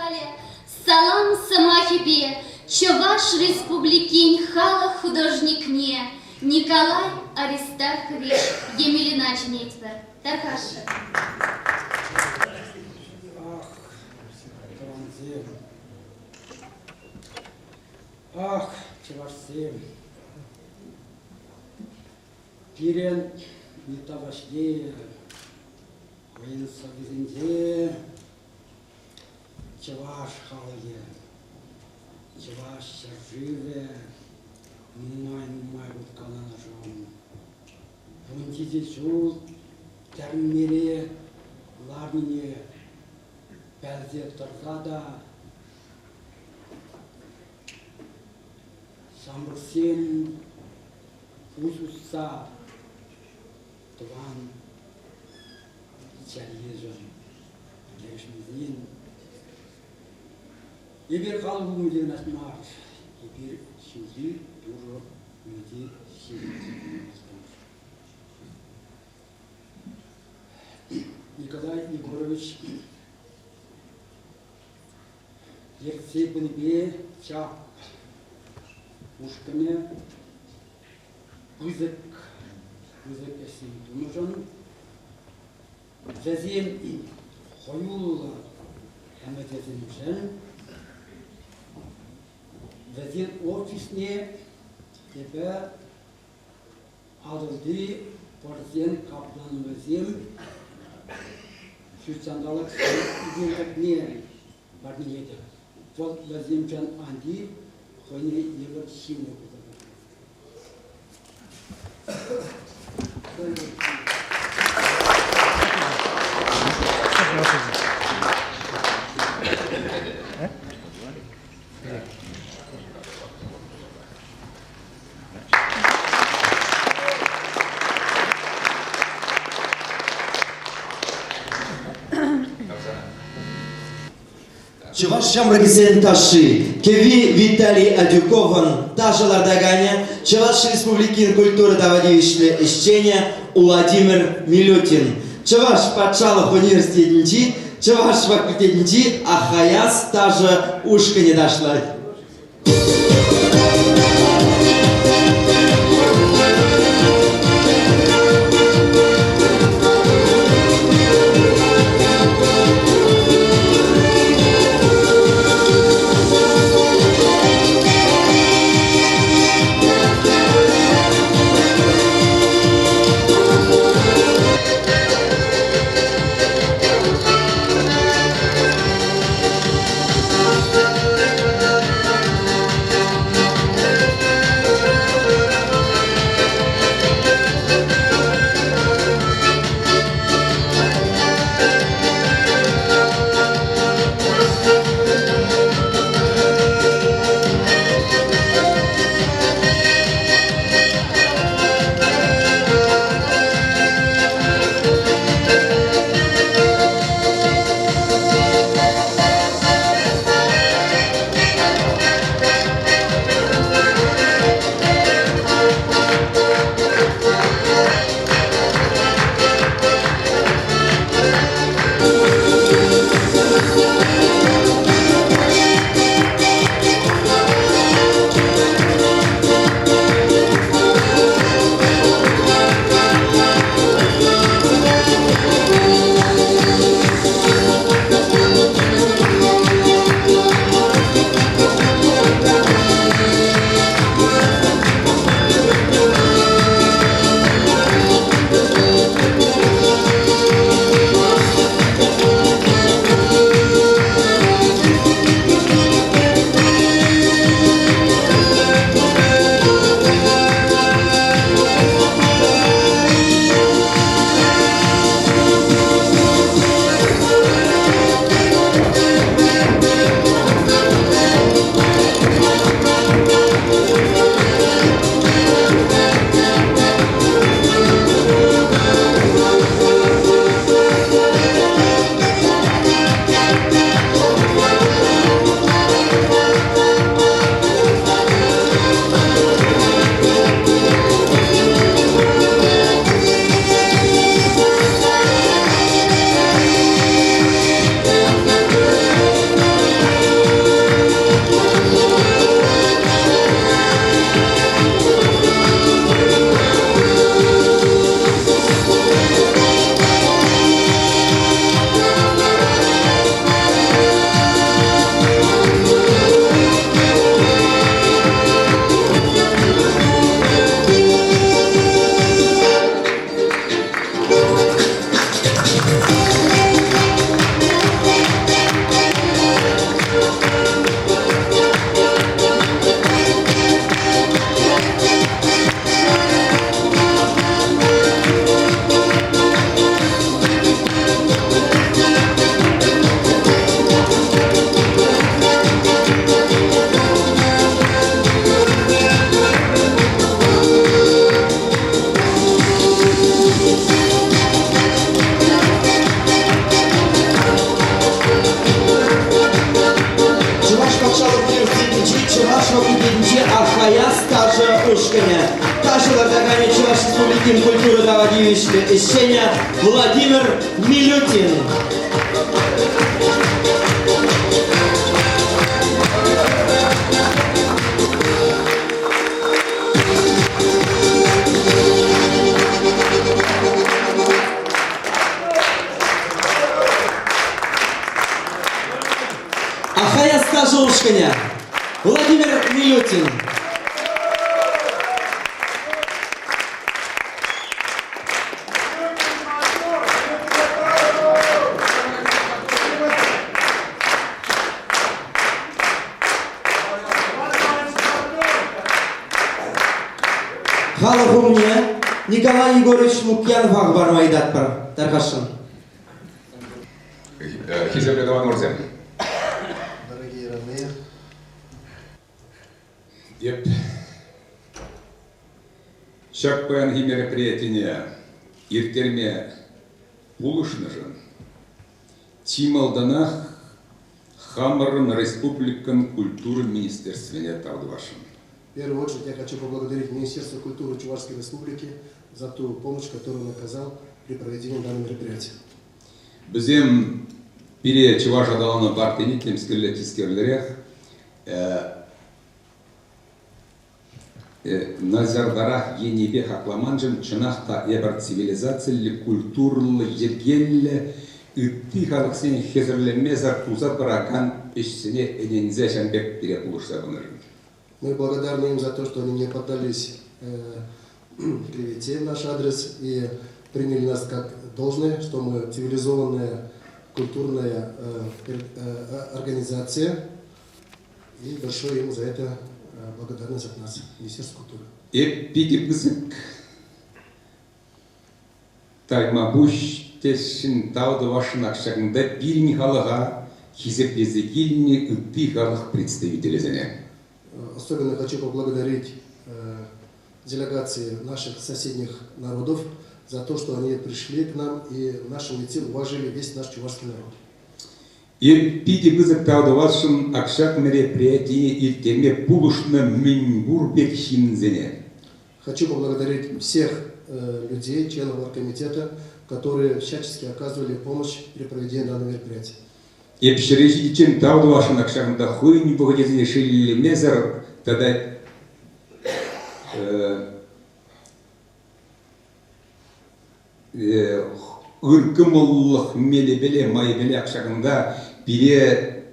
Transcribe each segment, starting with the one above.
Халӗ салам сӑмахӗпе Чӑваш Республикин халӑх художникне Николай Аристархович Емелина чӗнетпӗр. Тархасшӑн. Ах, тӑвансем. Ах, чӑвашсем. Пирӗн Митта Ваҫлейӗ хӑйӗн сӑввисенче чӑваш халӑхӗ, чӑваш ҫӗршывӗ нумай-нумай хускаланӑшӑн 17 ҫул тӗрмере ларнине пӗлсе тӑрса та ҫамрӑксем пуҫ усса тӑван чӗлхешӗн кӗрешмесен эпир халӑх умӗнче мар, эпир ҫӳлти Турӑ умӗнче ҫирӗп Николай Егорович ертсе пынипе чап ушкӑнӗ пысӑк пысӑк ӗҫсем тунӑшӑн вӗсем хӑюллӑ ӗмӗчӗсемшӗн вӗсен офисне эпӗ Атӑлти пӑрсен капланӑвӗсем ҫутҫанталӑк ӳкерчӗкне парнелетӗп. Вӑл вӗсемшӗн ан тив, хӑйне евӗр ҫынлӑ пулса тӑрать. Чӑваш ҫамрӑкӗсен ташши, кӗвви Виталий Адюковӑн ташӑ лартаканӗ, Чӑваш Республикин культура тава тивӗҫлӗ ӗҫченӗ Владимир Милютин, Чӑваш патшалӑх университетӗнчи чӑваш факультетӗнчи Ахаяс ташӑ ушкӑнӗ ташлать. Республикин культура тава тивӗҫлӗ ӗҫченӗ Владимир Милютин. Ахаяс ташӑ ушкӑнӗ Владимир Милютин. Халӑх умне Николай Егорович Лукьянова хӑпарма ыйтатпӑр. Тархасшӑн. Хисеплӗ тӑванӑмӑрсем. Дорогие родные. Эп ҫак паянхи мероприятине ирттерме пулӑшнӑшӑн чи малтанах хамӑрӑн республикӑн культура министерствине тав тӑвасшӑн. В первую очередь я хочу поблагодарить Министерство культуры Чувашской Республики за ту помощь, которую он оказал при проведении данного мероприятия. Вӗсем пире Чӑваш аталану партине темскерле тискерлерех Назардарах енӗпе хакламаншӑн чӑнах та эпӗр цивилизациллӗ, культурӑллӑ, йӗркеллӗ ытти халӑхсен хӗсӗрлемесӗр туса пыракан ӗҫсене ӗненсе ҫавӑн пек пире пулӑшса пынӑшӑн. Мы благодарны им за то, что они не поддались клевете в наш адрес и приняли нас как должное, что мы цивилизованная культурная организация. И большое им за это благодарность от нас, Министерства культуры. Эп питӗ пысӑк таймапуҫ тесшӗн тав тӑвасшӑнах ҫакӑнта пирӗн халӑха хисеплесе килнӗ ытти халӑх представителӗсене. Особенно хочу поблагодарить делегации наших соседних народов за то, что они пришли к нам и в нашем лице уважили весь наш чувашский народ. Эп питӗ пысӑк тав тӑвасшӑн ак ҫак мероприятие ирттерме пулӑшнӑ мӗнпур пек ҫынсене. Хочу поблагодарить всех людей, членов оргкомитета, которые всячески оказывали помощь при проведении данного мероприятия. Эп ҫӗре ҫитиччен тав тӑвасшӑн ак ҫакӑнта хӑйӗн вӑхӑчӗсене шеллемесӗр тата ыркӑмӑллӑх мелӗпеле, майӗпеле ак ҫакӑнта пире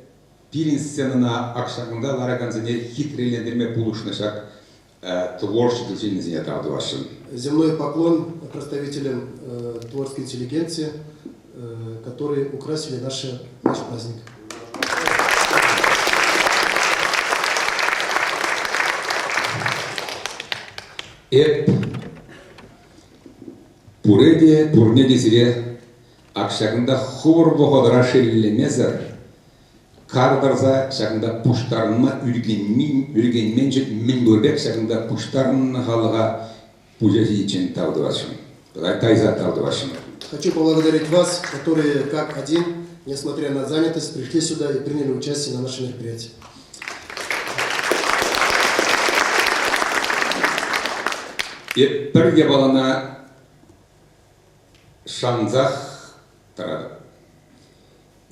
пирӗн сценӑна ак ҫакӑнта ларакансене хитрелентерме пулӑшнӑ ҫак творчество ҫыннисене тав тӑвасшӑн. Земной поклон представителям творческой интеллигенции, которые украсили наш праздник. Эп пуре те, пурне те сире ак ҫакӑнта хӑвӑр вӑхӑтра шеллемесӗр кар тӑрса ҫакӑнта пуҫтарӑнма ӳркенменшӗн мӗн пур пек ҫакӑнта пуҫтарӑннӑ халӑха пуҫа ҫитиччен тав тӑвасшӑн. Тайса тав тӑвасшӑн. Хочу поблагодарить вас, которые как один, несмотря на занятость, пришли сюда и приняли участие на нашем мероприятии. Эп пӗр япалана шансах тӑратӑп.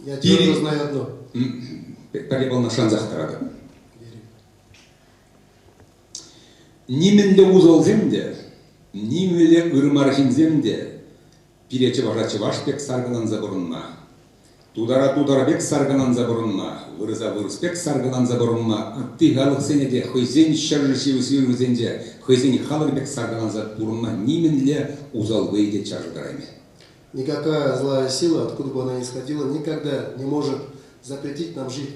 Я твердо знаю одно. Пӗр япалана шансах тӑратӑп. Нимӗнле усалсем те, нимӗнле ыр мар ҫынсем те пире чӑваша чӑваш пек саркаланса пурӑнма, тутара тутар пек саркаланса пурӑнма, вырӑса вырӑс пек саркаланса пурӑнма, ытти халӑхсене те хӑйсен ҫӗршывӗсенче хӑйсен халӑх пек саркаланса пурӑнма нимӗнле усал вӑй те чарса тӑраймӗ. Никакая злая сила, откуда бы она ни исходила, никогда не может запретить нам жить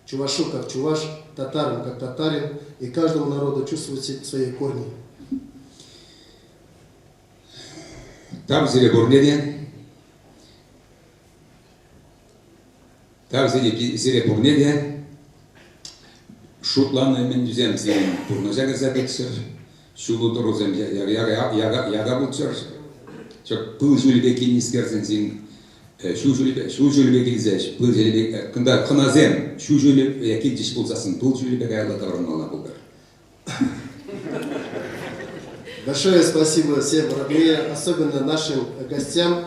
чувашу как чуваш, татарин как татарин, и каждому народу чувствовать свои корни. Тав сире пурне те. Тав сире пурне те. Шутланӑ ӗмӗтӳсем сирӗн пурнӑҫа кӗрсе пыччӑр. Ҫулу тӑрусем яка пулччӑр. Ҫак пыл ҫулӗпе килнӗскерсен син ҫу ҫулӗпе, ҫу ҫулӗпе килсе пыл ҫулӗпе кунта хӑнасем ҫу ҫулӗпе килчӗҫ пулсассӑн пыл ҫулӗпе каялла таврӑнмалла пултӑр. Большое спасибо всем родные, особенно нашим гостям.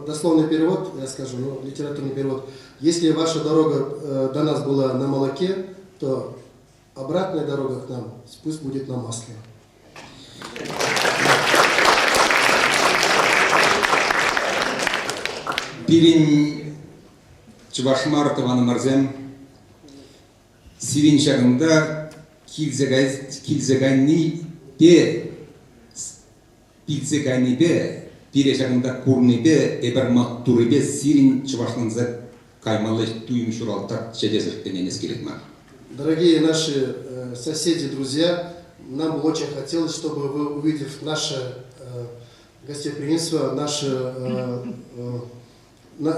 Дословный перевод, я скажу, ну, литературный перевод. Если ваша дорога до нас была на молоке, то обратная дорога к нам пусть будет на масле. Пирӗн чӑваш мар тӑванӑмӑрсем сирӗн ҫакӑнта килсе, килсе кайнипе килсе кайнипе, пире ҫакӑнта курнипе, эпир маттуррипе сирӗн чӑвашланса каймалли туйӑм ҫуралтарччӗ тесе ӗненес килет мар. Дорогие наши соседи, друзья, нам бы очень хотелось, чтобы вы, увидев наше гостеприимство, нашу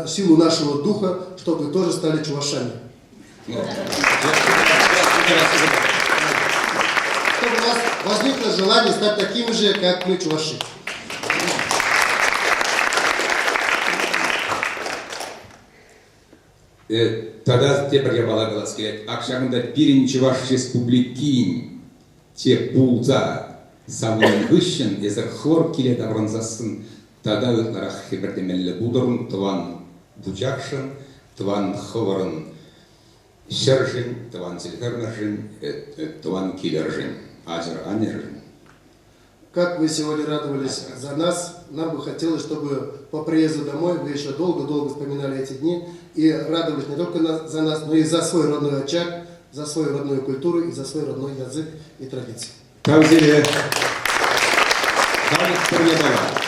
силу нашего духа, чтобы вы тоже стали чувашами. Чтобы у вас возникло желание стать такими же, как мы, чуваши. Тата тепӗр япала калас килет. Ак ҫакӑнта пирӗн Чӑваш Республикин те пулса савӑннӑ хыҫҫӑн эсӗр хӑвӑр киле таврӑнсассӑн тата ытларах хӗпӗртемелле пултӑрӑн тӑван вучахшӑн, тӑван хӑвӑрӑн ҫӗршӗн, тӑван чӗлхӗмӗршӗн, тӑван килӗршӗн, аҫӑр-аннӗршӗн. Как вы сегодня радовались за нас, нам бы хотелось, чтобы по приезду домой вы еще долго-долго вспоминали эти дни и радовались не только за нас, но и за свой родной очаг, за свою родную культуру и за свой родной язык и традиции. Тав сире халӑх пӗрле тӑвать.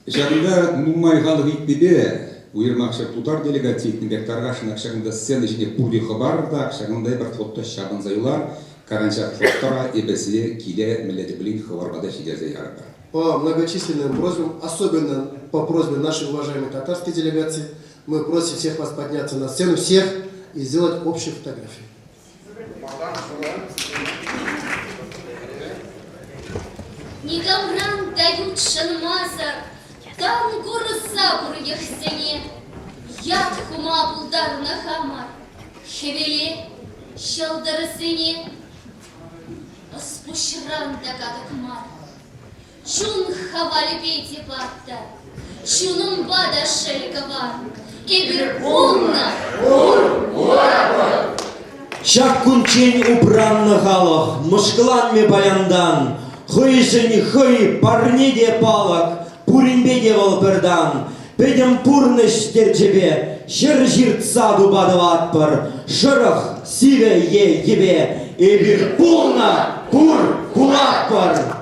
Ҫакӑнта нумай халӑх ыйтнипе, уйрӑмах ҫак тутар делегацийӗ ыйтнипе тархасшӑн ак ҫакӑнта сцена ҫине пурте хӑпарӑр та, ҫакӑнта эпир фото ҫапӑнса юлар, каран ҫак фотора эпӗ сире киле мӗнле те пулин хӑвӑрпа та ҫитерсе ярӑпӑр. По многочисленным просьбам, особенно по просьбе нашей уважаемой татарской делегации, мы просим всех вас подняться на сцену, всех, и сделать общую фотографию. Никамран та ютшӑнмасӑр тан курса пур йӑхсене ят хума пултарнӑ хамӑр хӗвеле, ҫӑлтӑрсене. Ӑс-пуҫран та катӑк мар. Чун хавалӗпе те паттӑр, чунӑмпа та шел кӑвар. Эпир пулнӑ, пур, пуратпӑр. Ҫак кунччен упраннӑ халӑх мӑшкӑланмӗ паянтан. Хӑйшӗн хӑй парне те палӑк, пуринпе те вӑл пӗртан. Пӗтӗм пурнӑҫ терчӗпе ҫӗр ҫыртса тупа тӑватпӑр. Шӑрӑх, сивӗ е йӗпе эпир пулнӑ, пур, пулатпӑр.